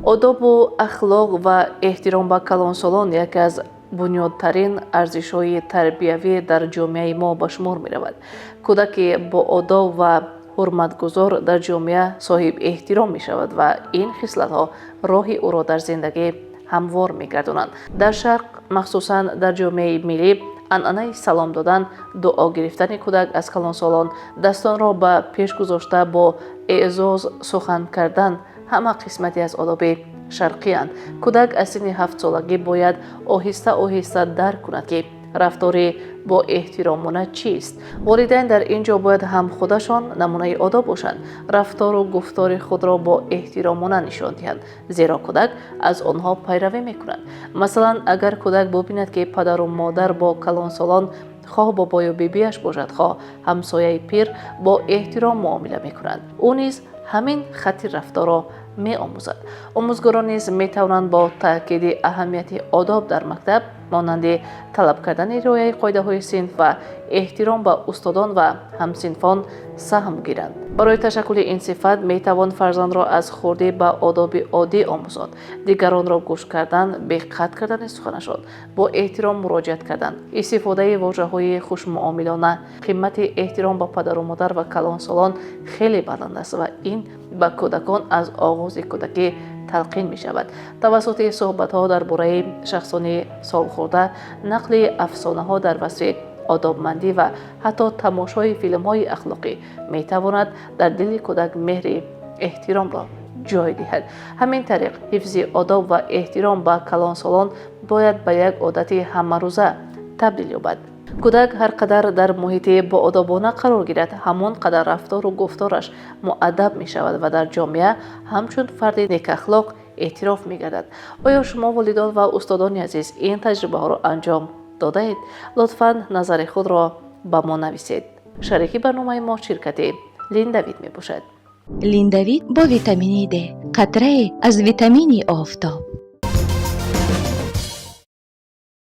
Одобу ахлоқ ва эҳтиром ба калонсолон яке аз бунёдтарин арзишҳои тарбиявӣ дар ҷомеаи мо ба шумор меравад. Кӯдаке боодоб ва ҳурматгузор дар ҷомеа соҳиб эҳтиром мешавад ва ин хислатҳо роҳи ӯро дар зиндагӣ ҳамвор мегардонанд. Дар Шарқ, махсусан дар ҷомеаи миллӣ, анъанаи салом додан, дуо гирифтани кӯдак аз калонсолон, дастонро ба пеш гузошта бо эъзоз сухан кардан ҳама қисмате аз одоби шарқиянд. Кӯдак аз синни 7-солагӣ бояд оҳиста оҳиста дарк кунад, ки рафтори бо эҳтиромона чист. Волидайн дар ин ҷо бояд ҳам худашон намунаи одоб бошанд, рафтору гуфтори худро бо эҳтиромона нишон диҳанд, зеро кӯдак аз онҳо пайравӣ мекунад. Масалан, агар кӯдак бубинад, ки падару модар бо калонсолон, хоҳ бобою бибиаш бошад, хоҳ ҳамсояи пир, бо эҳтиром муомила мекунанд, ӯ низ ҳамин хатти рафторро меомӯзад. Омӯзгорон низ метавонанд бо таъкиди аҳамияти одоб дар мактаб, монанди талаб кардани риояи қоидаҳои синф ва эҳтиром ба устодон ва ҳамсинфон, саҳм гиранд. Барои ташаккули ин сифат метавон фарзандро аз хурдӣ ба одоби оддӣ омӯзонд: дигаронро гӯш кардан, бе қатъ кардани суханашон, бо эҳтиром муроҷиат кардан, истифодаи вожаҳои хушмуомилона. Қимати эҳтиром ба падару модар ва калонсолон хеле баланд аст ва ин ба кӯдакон аз оғози кӯдакӣ талқин мешавад. Тавассути суҳбатҳо дар бораи шахсони солхӯрда, нақли афсонаҳо дар васфи одобмандӣ ва ҳатто тамошои филмҳои ахлоқӣ метавонад дар дили кӯдак меҳри эҳтиромро ҷой диҳад. Ҳамин тариқ, ҳифзи одоб ва эҳтиром ба калонсолон бояд ба як одати ҳамарӯза табдил ёбад. Кӯдак ҳар қадар дар муҳити боодобона қарор гирад, ҳамон қадар рафтору гуфтораш муаддаб мешавад ва дар ҷомеа ҳамчун фарди некахлоқ эътироф мегардад. Оё шумо, волидон ва устодони азиз, ин таҷрибаҳоро анҷом додаед? Лутфан назари худро ба мо нависед. Шарики барномаи мо ширкати Линдавит мебошад. Линдавит бо витамини Д, қатрае аз витамини офтоб.